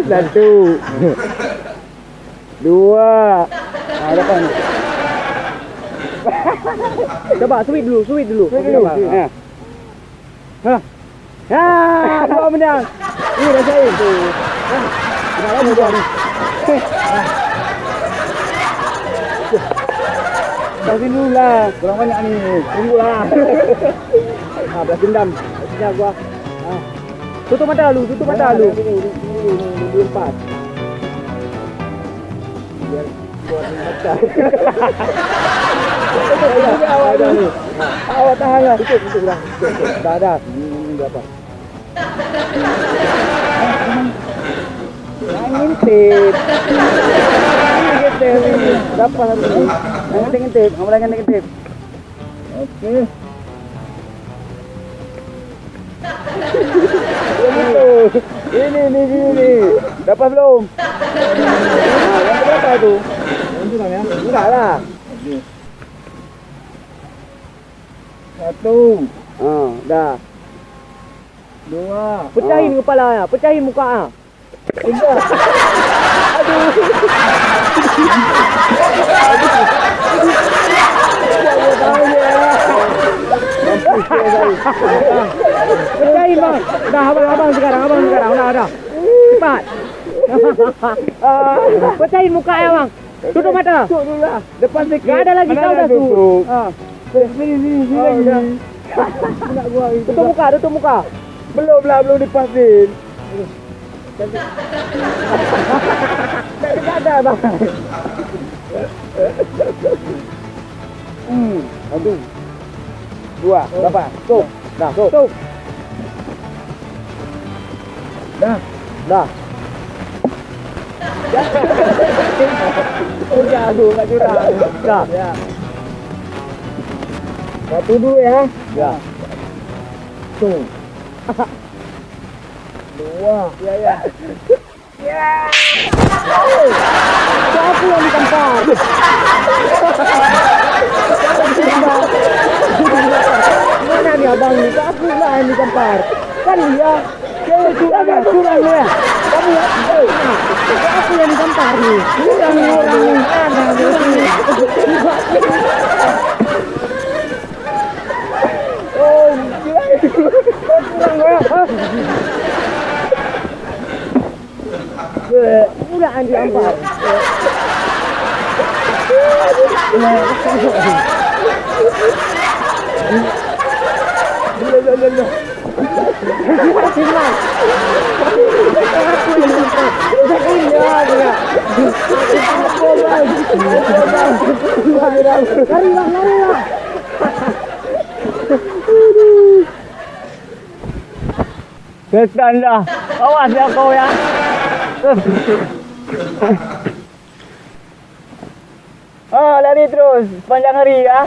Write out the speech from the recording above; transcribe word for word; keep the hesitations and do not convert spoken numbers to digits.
Satu. Dua. Ah, dapat ni. Coba, sweet dulu, sweet dulu. Sweet dulu. Sabar. Ha. Ha. Ha, dua menang. Ini dah saya. Ha. Dah lama dah ni. Dah sini dulu lah. Kurang banyak ni. Tunggulah. Ha, balas dendam. Balas dendam gua. Ha. Tutup mata lu, tutup mata lu. Ini, ini, ini, ini, ini empat. Biar kuat mata. Awak tahan lah. Tutup, tutup dah. Tutup, tutup. Dah, dah. Ini, ini berapa? Jangan ngintip. Jangan ngintip. Berapa satu ni? Jangan ngintip-ngintip. Kamu jangan ngintip. Oke. Ini, ini, ini, ini. Dapat belum? Nah, yang keberapa itu? Yang tu dah, ya? Enggak lah. Oke. Satu. Ha, dah. Dua. Pecahin kepala ya, pecahin muka ya. Aduh. Pecahin, Bang. Dah, abang, abang sekarang, abang sekarang. Dah, dah. Cepat. Pecahin muka ya, Bang. Tutup mata. Tutup dulu lah. Depan sikit. Gak ada lagi, kau dah tutup. Ha. Sini, sini, sini lagi. Nak gua itu. Tutup muka, tutup muka. Belum lah, belum dipasin. Tak ada, Bang. Hmm, satu. Dua, berapa? Stop. Dah, stop. Dah. Dah. Udah, aduh, nak curang. Dah. Ya. Satu dulu ya. Ya. Satu. Dua. Ya, ya. Ya. Siapa yang ditampar? Mana ni abang ni? Siapa lah yang ditampar? Kan dia. Dia curang ya, curang ya. Kamu ya? Eh, siapa yang ditampar ni? Curang ni orang ni. Mana dia ni? Oh, gila itu. Kau curang ya? Hah? Udah anjing ampar. Lari lah, lari lah. Setan dah. Awas ya kau ya. Oh, lari terus sepanjang hari ya.